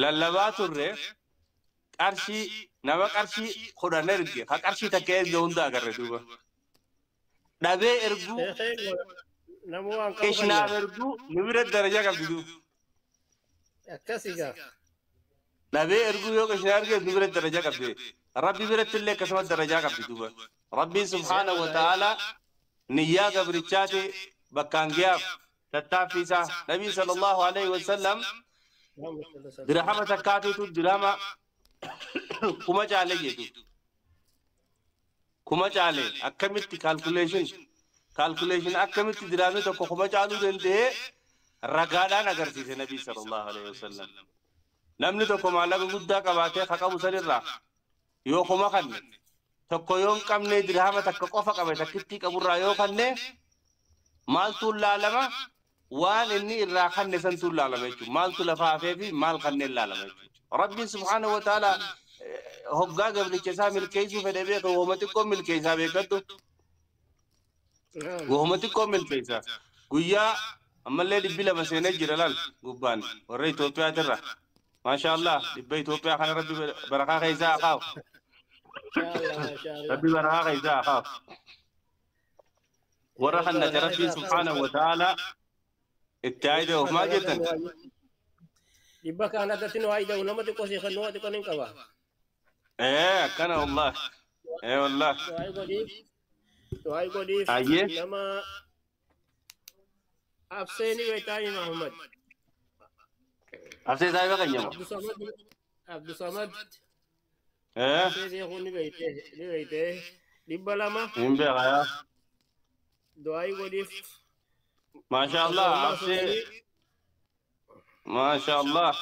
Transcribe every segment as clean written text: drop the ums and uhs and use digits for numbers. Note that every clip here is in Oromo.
Lallabaa turre qarshii nama qarshii 10 erge ka qarshii takka erge hunda agarre duuba. Dhabee erguu Namuu waan qabu qishnaaf erguu nu bira darajaa qabdi duuba. Akkasii gaa. Dhabee erguu yoo qishnaa erge nu bira darajaa qabdi. Rabbi biratti illee akkasumas darajaa qabdi duuba. Rabbiin subhaanahu wa ta'ala niyyaa gabrichaati bakkaan giyaaf tattaaffii isaa Nabii sallallahu alaihi wasallam dirhama takkaatiitu dirhama kuma caale jedhu. Kuma caale akkamitti calculation akkamitti dirhamni tokko kuma caaluu danda'ee ragaadhaan agarsiise Nabii sallallahu alaihi wasallam. Namni tokko maallaqa guddaa qabaatee ka qabu sanirraa yoo kuma kanne tokko yoo hin qabne dirhama takka qofa qabe takkittii qaburraa yoo kanne maaltu laalama waan inni irraa kanne santu laalama jechuudha. Maaltu lafa hafee fi maal kanneen laalama jechuudha. Rabbiin subhaanahu wa ta'ala hoggaa gabricha isaa milkeessuu fedhe beeka wooma xiqqoo milkeessaa beekadhu. Wooma xiqqoo milkeessaa. Guyyaa ammallee 200 seenee jira laal gubbaan warra Itoophiyaatirra. Maasha Allah dhibba Itoophiyaa kana rabbi barakaa keessaa haa kaa'u. Rabbi barakaa keessaa haa kaa'u. Warra kannate rabbiin subhaanahu wa ta'ala itti haayide of maal jettan? Dhibba kaan addatti nu haayida'u nama xiqqoo si kennuu xiqqoo ni qaba. Akkana wallah. Wallah. Du'aa godhiif Ayyee. nama Abseeni Weetaayi Mahammad. Absee saahiba keenyama. Abdusamad Absee seekuu ni beeytee 200 Hin beeka yaa. du'aa godhiif. Maasha Allah Absee. Maasha Allah.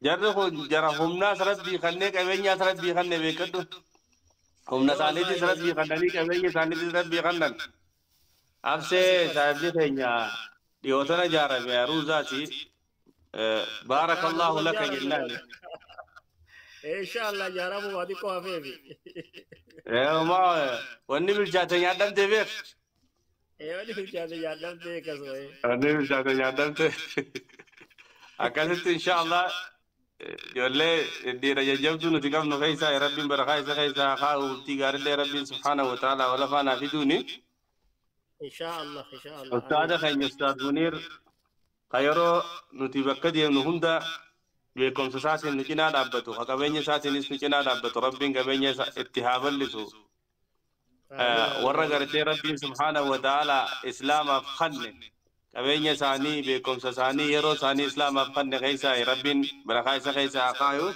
Jarri kun jara humnaas rabbii kannee qabeenyaas rabbii kannee beekadhu. Humna isaaniitis rabbii kannanii qabeenya isaaniitis rabbii kannan. Absee saahibni keenya dhiyootana ijaarame aruuzaati. Baarakallahu laka jennaan. Inshallah ijaaramu waa xiqqoo hafeefi. Maa wanni bilchaate nyaadhamte beek. Wanni bilchaate nyaadhamte akkasuma. Wanni bilchaate nyaadhamte. Akkasitti inshallah ijoollee dhiira jajjabduu nuti qabnu keessaa rabbiin barakaa isa keessaa haa bultii gaariillee rabbiin subhaanahu wa ta'ala wal afaanaa fiduuni. Inshallah inshallah. Ustaada keenya Ustaad Muniir ka yeroo nuti bakka deemnu hunda beekumsa isaatiin nu cinaa dhaabbatu ka qabeenya isaatiinis nu cinaa dhaabbatu rabbiin qabeenya itti haa bal'isu. Warra gartee rabbiin subhaanahu wa ta'ala islaamaaf kanne qabeenya isaanii beekumsa isaanii yeroo isaanii islaamaaf kanne keessaa rabbiin barakaa isa keessaa haa kaayu.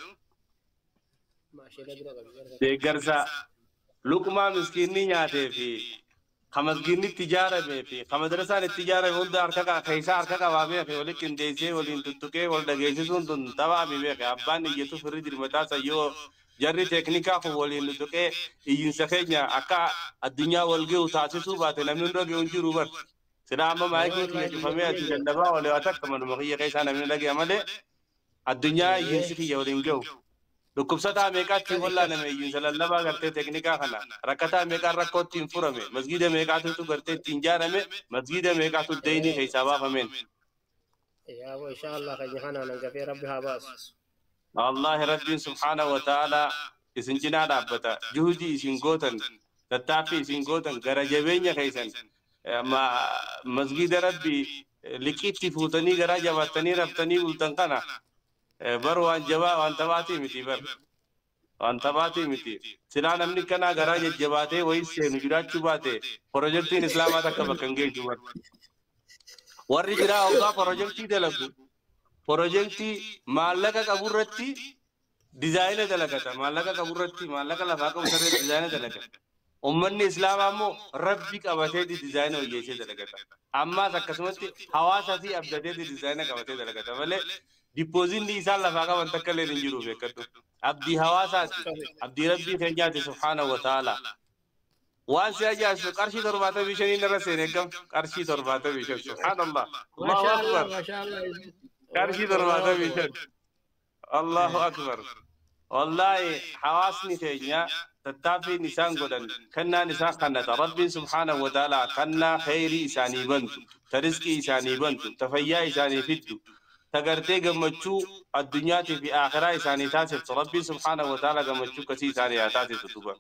Deeggarsa luqmaa miskiinni nyaatee fi ka masgiinni itti ijaaramee fi ka madrasaan itti ijaarame hunda harka keessaa harka qabaa beeke wali qindeessee waliin tuttuqee wal dhageessisuun tun taphaami beeke abbaan iyyatu firri dirmataa sayyoo jarri teeknikaa kun waliin tuttuqee iyyinsa keenya akka addunyaa wal ga'u taasisuu baate namni hunda ga'u hin jiru bar. Sila amma maayikii kiyya cufamee ati lallabaa olee waa takka manuma kiyya keessaa namni dhaga'e malee addunyaa iyyinsi kiyya waliin ga'u. Dhukkubsataa meeqaatti wallaaname iyyinsa lallabaa gartee teeknikaa kana rakkataa meeqaan rakkoo ittiin furame masgiida meeqaatu gartee ittiin ijaarame masgiida meeqaatu deynii keessaa baafameen. Yaa inshallah keenya kanaan hangafee rabbi haa baasu. Wallahi rabbiin subhaanahu wa ta'ala isin cinaa dhaabbata juhudii isin gootan tattaaffii isin gootan gara jabeenya keessan masgiida rabbii liqiitti fuutanii garaa jabaattanii raftanii bultan kana bar waan jabaa waan taphaatii miti bar waan taphaatii miti silaa namni kanaa garaa jajjabaatee wayii seenu jiraachuu baate pirojektiin islaamaa takka bakka hin geessu bar. Warri biraa hoggaa pirojektii dalagu pirojektii maallaqa qaburratti dizaayina dalagata maallaqa qaburratti maallaqa lafaa qabu sarreetti dizaayina dalagata. Ummanni islaamaa immoo rabbi qabateeti dizaayina hojjeessee dalagata. Ammaas akkasumatti hawaasa fi abdateeti dizaayina qabatee dalagata malee dippoozinni isaan lafaa qaban takka illee hin jiru beekadhu. Abdii hawaasaati abdii rabbii keenyaati subhaanahu wa ta'ala. Waan si ajaa'ibsu qarshii 75 irra seene gam qarshii 75 subhaanallah. Allahu akbar. Qarshii 75. Allahu akbar. Wallahi hawaasni keenya tattaaffiin isaan godhan kennaan isaan kannata rabbiin subhaanahu wa ta'ala kannaa kheyrii isaanii bantu ta rizqii isaanii bantu ta fayyaa isaanii fiddu ta gartee gammachuu addunyaatii fi akhiraa isaanii taasiftu Rabbiin subhaanahu wa ta'ala gammachuu kasii isaanii haa taasisu duuba.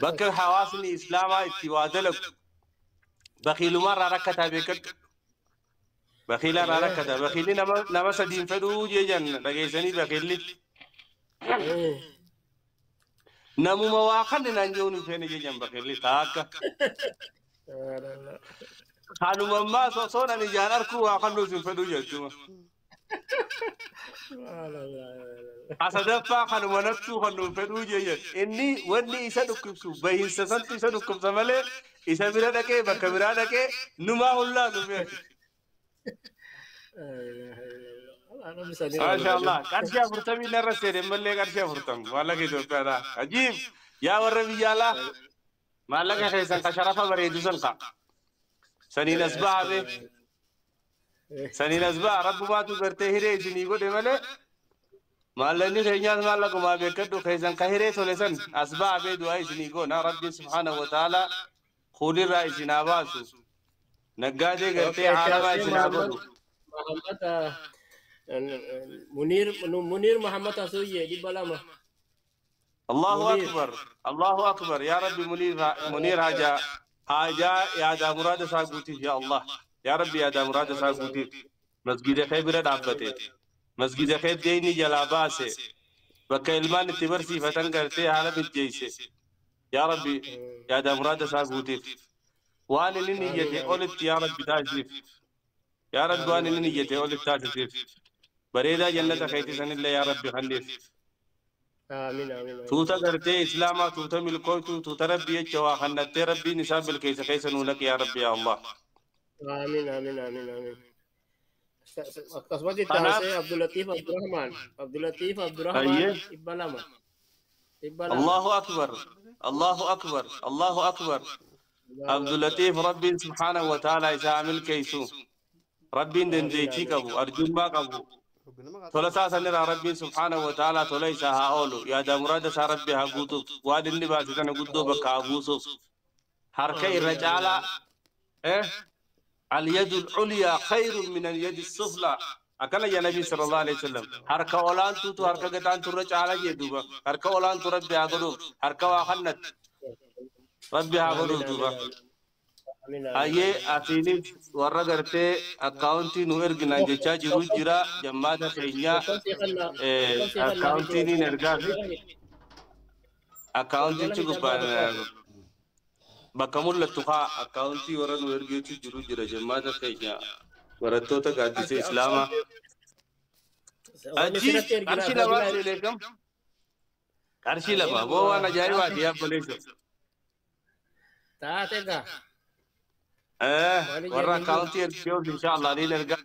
Bakka hawaasni islaamaa itti waa dalagu bakiilumaarraa rakkataa beekadhu. Bakiilarraa rakkataa. Bakiilli nama sadiin fedhuu jejan dhageessanii bakiilli. Namuma waa kanni naan jechuun hin feene jejan bakiilli taakka. Kanuma ammaa osoo ani ijaan arkuu waa kannuus hin fedhuu jechuudha. Asadaffaa kanuma naftuu kan nuun fedhuu jejan. Inni wanni isa dhukkubsu bahiinsa santu isa dhukkubsa malee isa bira dhaqee bakka biraa dhaqee numaa hullaa nu beeku. Maasha Allah. Qarshii 40 narra seene mallee qarshii 40. Maallaqa Itoophiyaadha. Ajiib! Yaa warra biyya alaa maallaqa keessan ka sharafa bareedu san ka. Saniin as ba'a bee. Saniin as ba'a rabbumaatu gartee hiree isinii godhe malee maallaqni keenyaas maallaqumaa beekadhu keessan ka hiree tole san as ba'a bee du'aa isinii goona Rabbiin subhaanahu wa ta'ala kuulirraa isin haa baasu. Naggaadee gartee haalamaa isin haa godhu. Muhammad Munir Munir Muhammad Asuye 200. Allahu akbar. Allahu akbar. Yaa Rabbi Munir haja haja yaada muraada isaa guutiif yaa Allah. Yaa Rabbi yaada muraada isaa guutiif. Masgida kee bira dhaabbate. Masgida kee deeyni jalaa baase. Bakka ilmaan itti barsiifatan gartee haala mijjeeyse. Yaa Rabbi yaada muraada isaa guutiif. Waan inni niyyate olitti yaa Rabbi taasisiif. Yaa Rabbi waan inni niyyate olitti taasisiif. Bareedaa jannata keetii sanillee yaa Rabbi kenniif. Amiin amiin. Tuuta gartee islaamaa tuuta milkooytuu tuuta Rabbi jecha waa kannattee Rabbiin isaa bilkeessa keessa nuu naqi yaa Rabbi yaa Allah. Amiin amiin amiin amiin. Akkasumas itti aansee Abdulatiif Abdurrahman. Abdulatiif Abdurrahman 200. 200. Allahu akbar. Allahu akbar. Allahu akbar. Abdulatiif Rabbiin subhaanahu wa ta'ala isaa milkeessu. Rabbiin dandeettii qabu arjummaa qabu. Tola isaa sanirraa Rabbiin subhaanahu wa ta'ala tola isaa haa oolu. Yaada muraada isaa Rabbi haa guutuuf. Waan inni baase sana guddoo bakka haa buusuuf. Harka irra caalaa al-yadu al-ulyaa khayrun min al-yadi as-sufla. Akkana yaa Nabii sallallahu alaihi wasallam. Harka olaantuutu harka gataantu irra caalaa jee duuba. Harka olaantu Rabbi haa godhuuf. Harka waa kannatti. Rabbi haa godhuuf duuba. Hayyee asiinis warra gartee akkaawuntii nu erginaan jechaa jiru jira jammaata keenya akkaawuntii niin ergaa fi akkaawuntichi gubbaan bakka mul'attu haa akkaawuntii warra nu ergeetu jiru jira jammaata keenya barattoota gaaddisa islaamaa. Achi qarshii lamaa seenee kam? Qarshii 2 boo waan ajaa'ibaati yaa obboleessa. Taate gaa. Warra akkaawuntii ergee insha Allah niin ergaa.